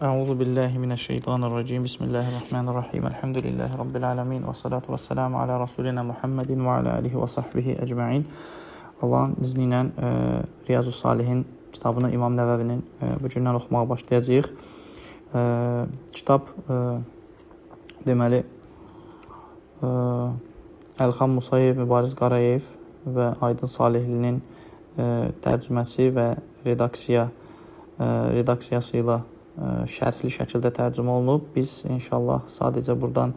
Euzu billahi mineşşeytanirracim. Bismillahirrahmanirrahim. Elhamdülillahi rabbil alamin və salatu vesselamu ala rasulina Muhammedin və ala alihi və sahbihi ecmaîn. Allahın izni ilə Riyazus Salihin kitabını İmam Nəvəvinin bu gündən oxumağa başlayacağıq. Kitab deməli Əlxan Musayev, Mübariz Qarayev və Aydın Salihlinin tərcüməsi və redaksiyası ilə şərhli şəkildə tərcümə olunub. Biz inşallah sadəcə burdan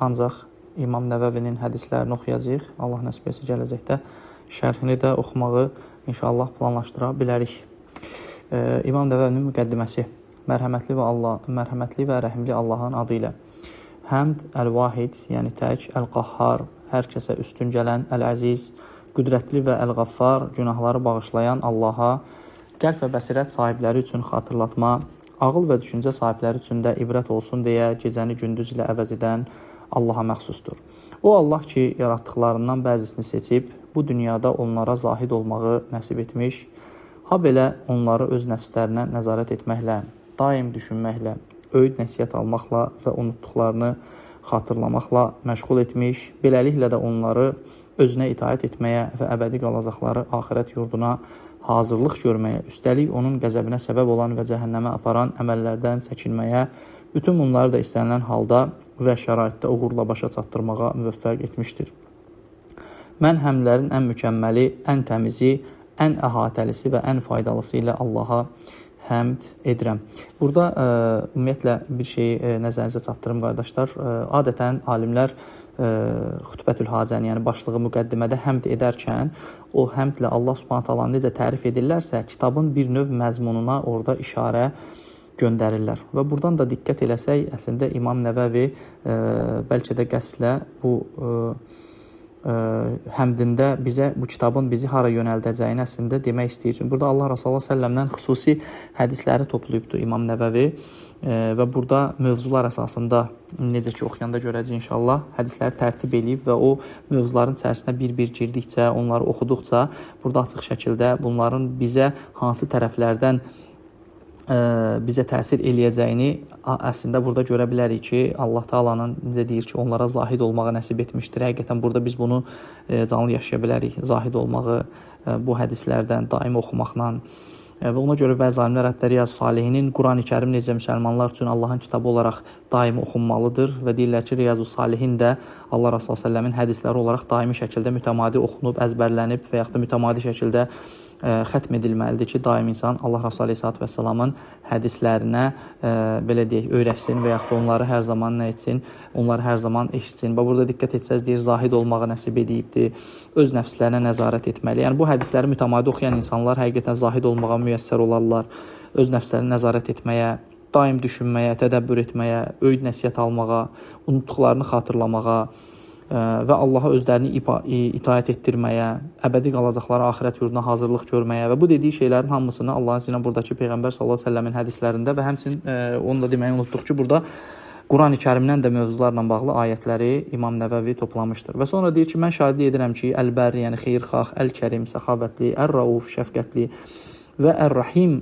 ancaq İmam Nəvəvinin hədislərini oxuyacağıq. Allah nəsib etsə gələcəkdə şərhini də oxumağı inşallah planlaşdıra bilərik. İmam Nəvəvinin müqəddiməsi. Mərhəmətli və Allah, mərhəmətli və rəhimli Allahın adı ilə. Həmd Əl-Vahid, yəni tək, Əl-Qahhar, hər kəsə üstün gələn, Əl-Əziz, qüdrətli və Əl-Ghaffar, günahları bağışlayan Allaha, qəlb və bəsirət sahibləri üçün xatırlatma, ağıl və düşüncə sahibləri üçün də ibrət olsun deyə gecəni gündüz ilə əvəz edən Allaha məxsusdur. O Allah ki, yaratdıqlarından bəzisini seçib, bu dünyada onlara zahid olmağı nəsib etmiş, ha belə onları öz nəfslərinə nəzarət etməklə, daim düşünməklə, öyüd nəsihət almaqla və unutduqlarını xatırlamaqla məşğul etmiş, beləliklə də onları özünə itaət etməyə və əbədi qalacaqları axirət yurduna hazırlıq görməyə, üstəlik onun qəzəbinə səbəb olan və cəhənnəmə aparan əməllərdən çəkinməyə, bütün bunları da istənilən halda və şəraitdə uğurla başa çatdırmağa müvəffəq etmişdir. Mən həmdlərin ən mükəmməli, ən təmizi, ən əhatəlisi və ən faydalısı ilə Allaha həmd edirəm. Burada ümumiyyətlə bir şeyi nəzərinizə çatdırım qardaşlar. Adətən alimlər Xütbətül Hacəni, yəni başlığı müqəddimədə həmd edərkən o həmdlə Allah Subhanahu taalanı necə tərif edirlərsə, kitabın bir növ məzmununa orada işarə göndərirlər. Və burdan da diqqət eləsək, əslində İmam Nəvəvi bəlkə də qəslə bu həmdində bizə bu kitabın bizi hara yönəldəcəyini əslində demək istəyir. Çünki burada Allah Resulü səlləmdən xüsusi hədisləri toplayıbdı İmam Nəvəvi və burada mövzular əsasında necə ki oxuyanda görəcəyik inşallah hədisləri tərtib eləyib və o mövzuların içərisinə bir-bir girdikcə, onları oxuduqca burada açıq şəkildə bunların bizə hansı tərəflərdən bizə təsir eləyəcəyini əslində burada görə bilərik ki, Allah Taalanın necə deyir ki, onlara zahid olmağı nəsib etmişdir. Həqiqətən burada biz bunu canlı yaşaya bilərik. Zahid olmağı bu hədislərdən daim oxumaqla və ona görə bəzi alimlər hətta Riyaz Salihinin Qurani-Kərim necə müsəlmanlar üçün Allahın kitabı olaraq daimi oxunmalıdır və deyirlər ki, Riyazus Salihin də Allah Resulü səlləmin hədisləri olaraq daimi şəkildə mütəmadi oxunub, əzbərlənib və yaxud da mütəmadi şəkildə xətm edilməlidir ki, daim insan Allah Resulü Əleyhissalatu vesselamın hədislərinə belə deyək, öyrəşsin və yaxud da onları hər zaman nə etsin? Onları hər zaman eşitsin. Və burada diqqət etsəz deyir, zahid olmağı nəsib edibdir, öz nəfslərinə nəzarət etməli. Yəni bu hədisləri mütəmadi oxuyan insanlar həqiqətən zahid olmağa müyəssər olarlar. Öz nəfslərinə nəzarət etməyə, daim düşünməyə, tədəbbür etməyə, öyüd nəsihət almağa, unutduqlarını xatırlamağa və Allaha özlərini itaət etdirməyə, əbədi qalacaqları axirət yurduna hazırlıq görməyə və bu dediyi şeylərin hamısını Allahın izni ilə buradakı Peyğəmbər sallallahu əleyhi və səlləmin hədislərində və həmçinin onu da deməyi unutduq ki, burada Qurani Kərimdən də mövzularla bağlı ayətləri İmam Nəvəvi toplamışdır. Və sonra deyir ki, mən şahidlik edirəm ki, Əl-Bər, yəni xeyirxah, Əl-Kərim, səxavətli, Ər-Rauf, şəfqətli və Ər-Rahim,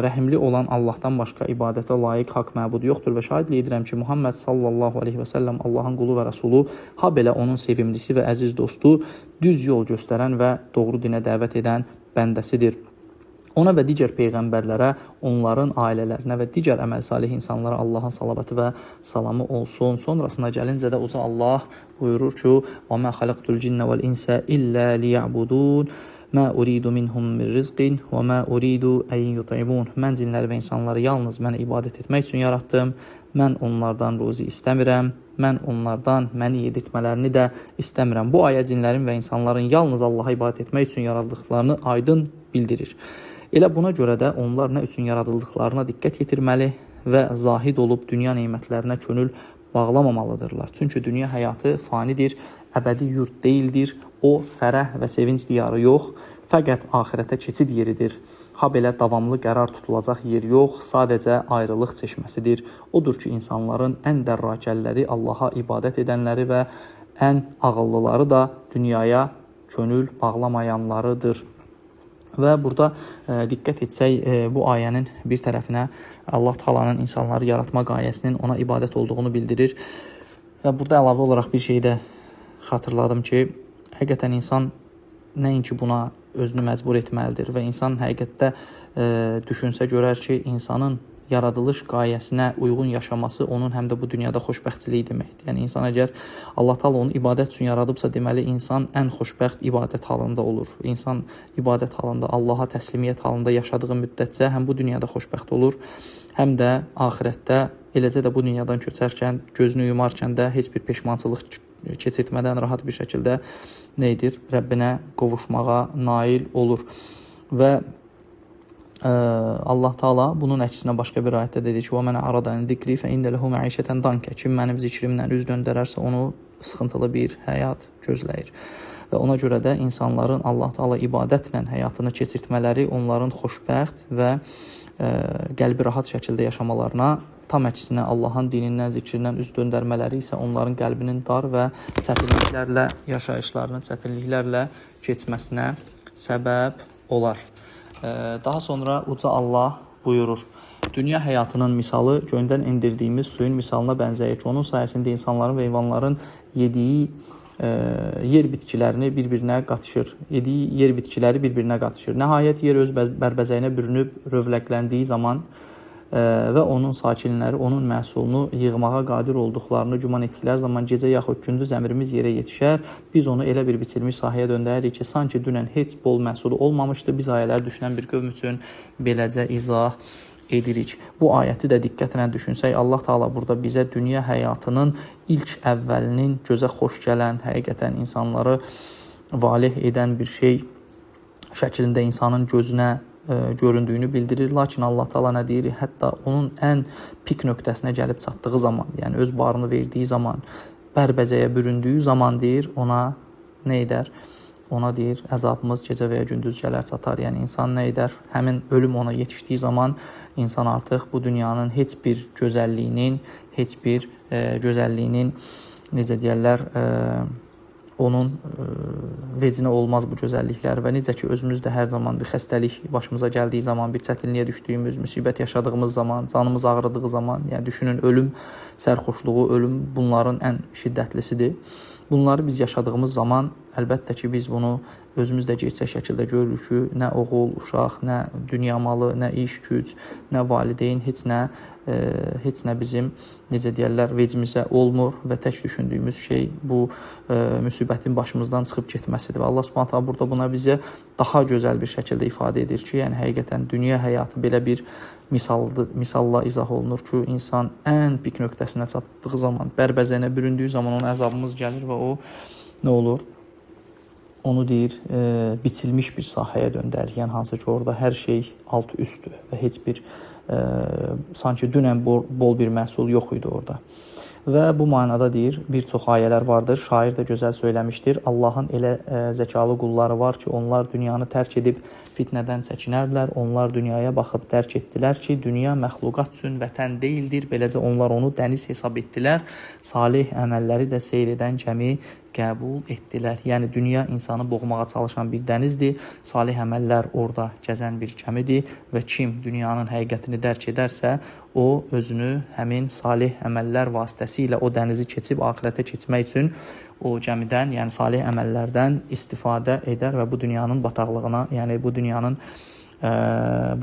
rəhimli olan Allahdan başqa ibadətə layiq haqq məbud yoxdur və şahidlik edirəm ki, Muhammed sallallahu əleyhi və səlləm Allahın qulu və rəsulu, ha belə onun sevimlisi və əziz dostu, düz yol göstərən və doğru dinə dəvət edən bəndəsidir. Ona və digər peyğəmbərlərə, onların ailələrinə və digər əməl salih insanlara Allahın salavatı və salamı olsun. Sonrasına gəlincə də uca Allah buyurur ki: "Və mə xalaqtul cinnə vel insa illə liya'budun. Mə uridu minhum min rizqin və mə uridu ən yut'imun." Mən cinləri və insanları yalnız mənə ibadət etmək üçün yaratdım. Mən onlardan ruzi istəmirəm. Mən onlardan məni yedirtmələrini də istəmirəm. Bu ayə cinlərin və insanların yalnız Allaha ibadət etmək üçün yaradıldıqlarını aydın bildirir. Elə buna görə də onlar nə üçün yaradıldıqlarına diqqət yetirməli və zahid olub dünya nemətlərinə könül bağlamamalıdırlar. Çünki dünya həyatı fanidir, əbədi yurd deyildir. O fərəh və sevinc diyarı yox, fəqət axirətə keçid yeridir. Ha belə davamlı qərar tutulacaq yer yox, sadəcə ayrılıq çeşməsidir. Odur ki, insanların ən dərrakəliləri Allaha ibadət edənləri və ən ağıllıları da dünyaya könül bağlamayanlarıdır. Və burada diqqət etsək, bu ayənin bir tərəfinə Allah Taala'nın insanları yaratma qayəsinin ona ibadət olduğunu bildirir. Və burada əlavə olaraq bir şey də xatırladım ki, həqiqətən insan nəinki buna özünü məcbur etməlidir və insan həqiqətdə düşünsə görər ki, insanın yaradılış qayəsinə uyğun yaşaması onun həm də bu dünyada xoşbəxtçiliyi deməkdir. Yəni insan əgər Allah Taala onu ibadət üçün yaradıbsa, deməli insan ən xoşbəxt ibadət halında olur. İnsan ibadət halında, Allaha təslimiyyət halında yaşadığı müddətcə həm bu dünyada xoşbəxt olur, həm də axirətdə, eləcə də bu dünyadan köçərkən, gözünü yumarkən də heç bir peşmançılıq keçirtmədən rahat bir şəkildə nə edir? Rəbbinə qovuşmağa nail olur. Və Allah Taala bunun əksinə başqa bir ayətdə dedi ki: "Və men arada an zikri fe inne lehu ma'işeten danka." Kim mənim zikrimdən üz döndərərsə, onu sıxıntılı bir həyat gözləyir. Və ona görə də insanların Allah Taala ibadətlə həyatını keçirtmələri onların xoşbəxt və qəlbi rahat şəkildə yaşamalarına, tam əksinə Allahın dinindən, zikrindən üz döndərmələri isə onların qəlbinin dar və çətinliklərlə yaşayışlarının çətinliklərlə keçməsinə səbəb olar. Daha sonra uca Allah buyurur: Dünya həyatının misalı göydən endirdiyimiz suyun misalına bənzəyir ki, onun sayəsində insanların və heyvanların yediyi yer bitkilərini bir-birinə qatışır. Yediyi yer bitkiləri bir-birinə qatışır. Nəhayət yer öz bərbəzəyinə bürünüb rövləqləndiyi zaman və onun sakinləri onun məhsulunu yığmağa qadir olduqlarını güman etdikləri zaman gecə yaxud gündüz əmrimiz yerə yetişər. Biz onu elə bir biçilmiş sahəyə döndəririk ki, sanki dünən heç bol məhsulu olmamışdı. Biz ayələri düşünən bir qövm üçün beləcə izah edirik. Bu ayəti də diqqətlə düşünsək, Allah Taala burada bizə dünya həyatının ilk əvvəlinin gözə xoş gələn, həqiqətən insanları valeh edən bir şey şəklində insanın gözünə göründüyünü bildirir. Lakin Allah Taala nə deyir? Hətta onun ən pik nöqtəsinə gəlib çatdığı zaman, yəni öz barını verdiyi zaman, bərbəzəyə büründüyü zaman deyir, ona nə edər? Ona deyir, əzabımız gecə və ya gündüz gələr çatar. Yəni insan nə edər? Həmin ölüm ona yetişdiyi zaman insan artıq bu dünyanın heç bir gözəlliyinin, heç bir gözəlliyinin necə deyərlər, onun vecinə olmaz bu gözəlliklər və necə ki özümüz də hər zaman bir xəstəlik başımıza gəldiyi zaman, bir çətinliyə düşdüyümüz, müsibət yaşadığımız zaman, canımız ağrıdığı zaman, yəni düşünün ölüm sərxoşluğu, ölüm bunların ən şiddətlisidir. Bunları biz yaşadığımız zaman əlbəttə ki biz bunu özümüz də gerçək şəkildə görürük ki, nə oğul, uşaq, nə dünya malı, nə iş, güc, nə valideyn, heç nə bizim necə deyərlər, vecimizə olmur və tək düşündüyümüz şey bu müsibətin başımızdan çıxıb getməsidir. Və Allah Subhanahu taala burada buna bizə daha gözəl bir şəkildə ifadə edir ki, yəni həqiqətən dünya həyatı belə bir misaldır, misalla izah olunur ki, insan ən pik nöqtəsinə çatdığı zaman, bərbəzəyinə büründüyü zaman ona əzabımız gəlir və o nə olur? Onu deyir, biçilmiş bir sahəyə döndərir. Yəni hansı ki orada hər şey alt üstdür və heç bir sanki dünən bol bir məhsul yox idi orada. Və bu mənada deyir, bir çox ayələr vardır. Şair də gözəl söyləmişdir. Allahın elə zəkalı qulları var ki, onlar dünyanı tərk edib fitnədən çəkinərlər. Onlar dünyaya baxıb dərk etdilər ki, dünya məxluqat üçün vətən deyildir. Beləcə onlar onu dəniz hesab etdilər. Salih əməlləri də seyr edən gəmi qəbul etdilər. Yəni dünya insanı boğmağa çalışan bir dənizdir. Salih əməllər orada gəzən bir gəmidir və kim dünyanın həqiqətini dərk edərsə, o özünü həmin salih əməllər vasitəsilə o dənizi keçib axirətə keçmək üçün o gəmidən, yəni salih əməllərdən istifadə edər və bu dünyanın bataqlığına, yəni bu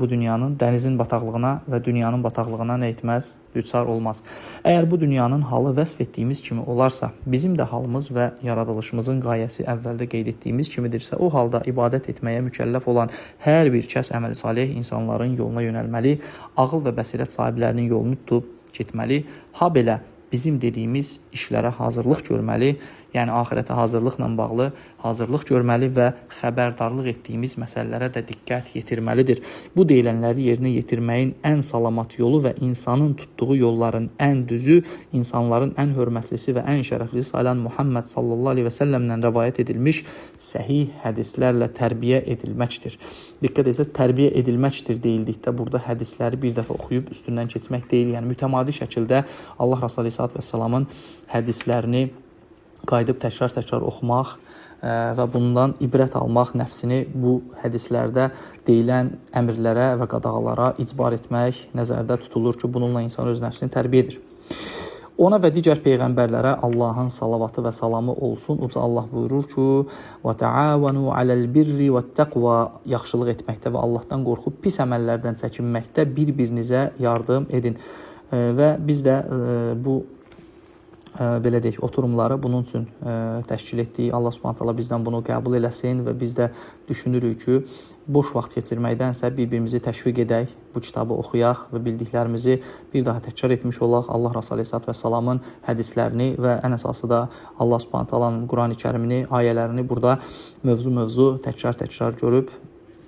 dünyanın dənizin bataqlığına və dünyanın bataqlığına nə etməz? Düçar olmaz. Əgər bu dünyanın halı vəsf etdiyimiz kimi olarsa, bizim də halımız və yaradılışımızın qayəsi əvvəldə qeyd etdiyimiz kimidirsə, o halda ibadət etməyə mükəlləf olan hər bir kəs əməl-i salih insanların yoluna yönəlməli, ağıl və bəsirət sahiblərinin yolunu tutub getməli, ha belə bizim dediyimiz işlərə hazırlıq görməli, yəni axirətə hazırlıqla bağlı hazırlıq görməli və xəbərdarlıq etdiyimiz məsələlərə də diqqət yetirməlidir. Bu deyilənləri yerinə yetirməyin ən salamat yolu və insanın tutduğu yolların ən düzü, insanların ən hörmətlisi və ən şərəflisi sayılan Muhammed sallallahu aleyhi və səlləmdən rəvayət edilmiş səhih hədislərlə tərbiyə edilməkdir. Diqqət etsək, tərbiyə edilməkdir deyildikdə burada hədisləri bir dəfə oxuyub üstündən keçmək deyil. Yəni mütəmadi şəkildə Allah Resulü Aleyhisselatü Vesselamın hədislərini qayıdıb təkrar-təkrar oxumaq, və bundan ibrət almaq, nəfsini bu hədislərdə deyilən əmrlərə və qadağalara icbar etmək nəzərdə tutulur ki, bununla insan öz nəfsini tərbiyə edir. Ona və digər peyğəmbərlərə Allahın salavatı və salamı olsun. Uca Allah buyurur ki: "Və taavanu alel birri ve't-təqva" yaxşılıq etməkdə və Allahdan qorxub pis əməllərdən çəkinməkdə bir-birinizə yardım edin. Və biz də bu belə deyək, oturumları bunun üçün təşkil etdik. Allah Subhanahu taala bizdən bunu qəbul eləsin və biz də düşünürük ki, boş vaxt keçirməkdənsə bir-birimizi təşviq edək, bu kitabı oxuyaq və bildiklərimizi bir daha təkrar etmiş olaq. Allah Resulü Aleyhisselatü Vesselamın hədislərini və ən əsası da Allah Subhanahu taalanın Qurani-Kərimini, ayələrini burada mövzu-mövzu təkrar-təkrar görüb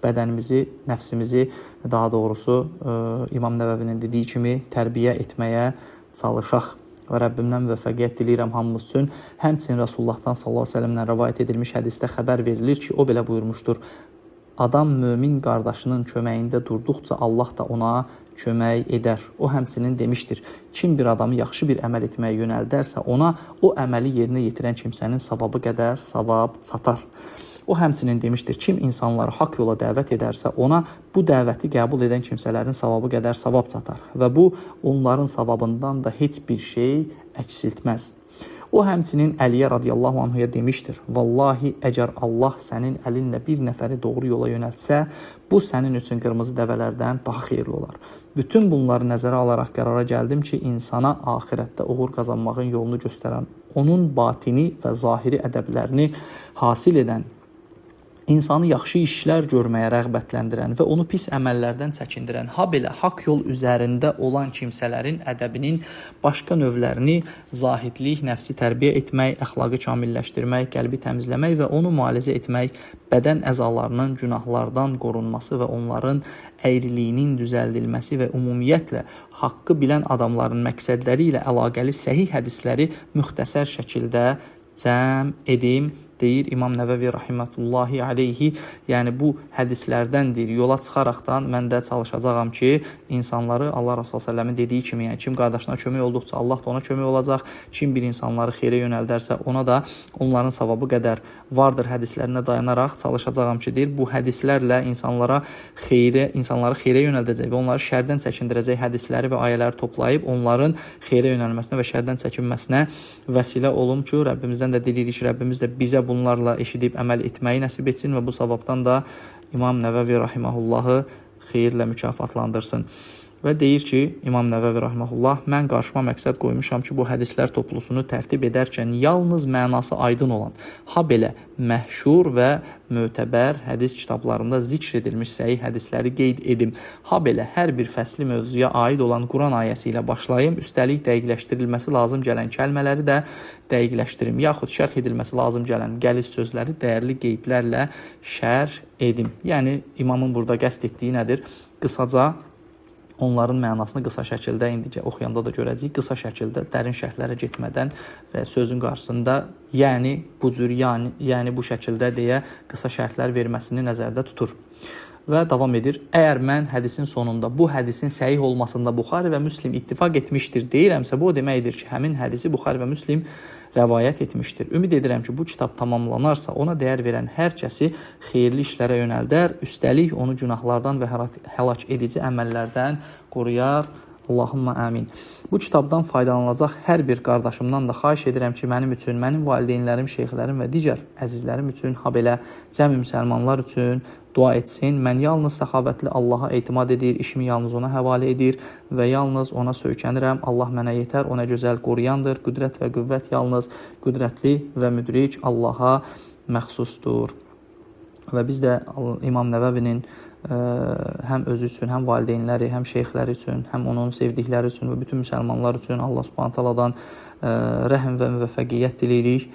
bədənimizi, nəfsimizi, daha doğrusu İmam Nəvəvinin dediyi kimi tərbiyə etməyə çalışaq. Və Rəbbimdən müvəffəqiyyət diləyirəm hamımız üçün. Həmçinin Rasulullahdan sallallahu əleyhi və səlləmdən rəvayət edilmiş hədisdə xəbər verilir ki, o belə buyurmuşdur: Adam mömin qardaşının köməyində durduqca Allah da ona kömək edər. O həmçinin demişdir: Kim bir adamı yaxşı bir əməl etməyə yönəldərsə, ona o əməli yerinə yetirən kimsənin savabı qədər savab çatar. O həmçinin demişdir: Kim insanları haqq yola dəvət edərsə, ona bu dəvəti qəbul edən kimsələrin savabı qədər savab çatar və bu onların savabından da heç bir şey əksiltməz. O həmçinin Əliyə radiyallahu anhuya demişdir: Vallahi əgər Allah sənin əlinlə bir nəfəri doğru yola yönəltsə, bu sənin üçün qırmızı dəvələrdən daha xeyirli olar. Bütün bunları nəzərə alaraq qərara gəldim ki, insana axirətdə uğur qazanmağın yolunu göstərən, onun batini və zahiri ədəblərini hasil edən, insanı yaxşı işlər görməyə rəğbətləndirən və onu pis əməllərdən çəkindirən, ha belə haqq yol üzərində olan kimsələrin ədəbinin başqa növlərini zahidlik, nəfsi tərbiyə etmək, əxlaqı kamilləşdirmək, qəlbi təmizləmək və onu müalicə etmək, bədən əzalarının günahlardan qorunması və onların əyriliyinin düzəldilməsi və ümumiyyətlə haqqı bilən adamların məqsədləri ilə əlaqəli səhih hədisləri müxtəsər şəkildə cəm edim, deyir İmam Nəvəvi rahimetullahi aleyhi. Yəni bu hədislərdən deyir, yola çıxaraqdan mən də çalışacağam ki, insanları Allah Resulü səlləmin dediyi kimi, yəni kim qardaşına kömək olduqca Allah da ona kömək olacaq, kim bir insanları xeyrə yönəldərsə ona da onların savabı qədər vardır hədislərinə dayanaraq çalışacağam ki, deyir, bu hədislərlə insanlara xeyrə, insanları xeyrə yönəldəcək və onları şərdən çəkindirəcək hədisləri və ayələri toplayıb onların xeyrə yönəlməsinə və şərdən çəkinməsinə vəsilə olum ki, Rəbbimizdən də diləyirik ki, Rəbbimiz də bizə bunlarla eşidib əməl etməyi nəsib etsin və bu savabdan da İmam Nəvəvi rahimehullahı xeyirlə mükafatlandırsın. Və deyir ki, İmam Nəvəvi rahimehullah, mən qarşıma məqsəd qoymuşam ki, bu hədislər toplusunu tərtib edərkən yalnız mənası aydın olan, ha belə məşhur və mötəbər hədis kitablarında zikr edilmiş səhih hədisləri qeyd edim. Ha belə hər bir fəsli mövzuya aid olan Quran ayəsi ilə başlayım, üstəlik dəqiqləşdirilməsi lazım gələn kəlmələri də dəqiqləşdirim, yaxud şərh edilməsi lazım gələn qəliz sözləri dəyərli qeydlərlə şərh edim. Yəni imamın burada qəsd etdiyi nədir? Qısaca onların mənasını qısa şəkildə indicə oxuyanda da görəcəyik. Qısa şəkildə dərin şərhlərə getmədən və sözün qarşısında yəni bu cür, yəni bu şəkildə deyə qısa şərhlər verməsini nəzərdə tutur. Və davam edir. Əgər mən hədisin sonunda bu hədisin səhih olmasında Buxari və Müslim ittifaq etmişdir deyirəmsə, bu o deməkdir ki, həmin hədisi Buxari və Müslim rəvayət etmişdir. Ümid edirəm ki, bu kitab tamamlanarsa, ona dəyər verən hər kəsi xeyirli işlərə yönəldər, üstəlik onu günahlardan və həlak edici əməllərdən qoruyar. Allahumma amin. Bu kitabdan faydalanacaq hər bir qardaşımdan da xahiş edirəm ki, mənim üçün, mənim valideynlərim, şeyxlərim və digər əzizlərim üçün, ha belə cəmi müsəlmanlar üçün dua etsin. Mən yalnız səxavətli Allaha etimad edir, işimi yalnız ona həvalə edir və yalnız ona söykənirəm. Allah mənə yetər, o nə gözəl qoruyandır. Qüdrət və qüvvət yalnız qüdrətli və müdrik Allaha məxsusdur. Və biz də İmam Nəvəvinin həm özü üçün, həm valideynləri, həm şeyxləri üçün, həm onun sevdikləri üçün və bütün müsəlmanlar üçün Allah Subhanahu taaladan rəhm və müvəffəqiyyət diləyirik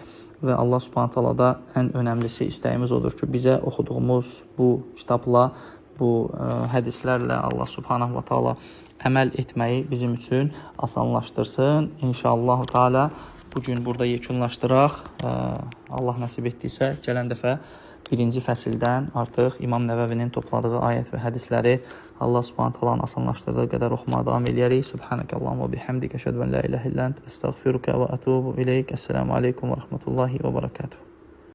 və Allah Subhanahu taalada ən önəmlisi istəyimiz odur ki, bizə oxuduğumuz bu kitabla, bu hədislərlə Allah Subhanahu va Taala əməl etməyi bizim üçün asanlaşdırsın. İnşallah Taala bu gün burada yekunlaşdıraq. Allah nəsib etdiysə gələn dəfə birinci fəsildən artıq İmam Nəvəvinin topladığı ayət və hədisləri Allah Subhanahu taalanın asanlaşdırdığı qədər oxumağa davam eləyərik. Subhanakallahumma bihamdika əşhədu en la ilahe illə ent əstəğfiruka və ətubu ileyk. Esselamu aleykum və rəhmətullahi və bərəkatuhu.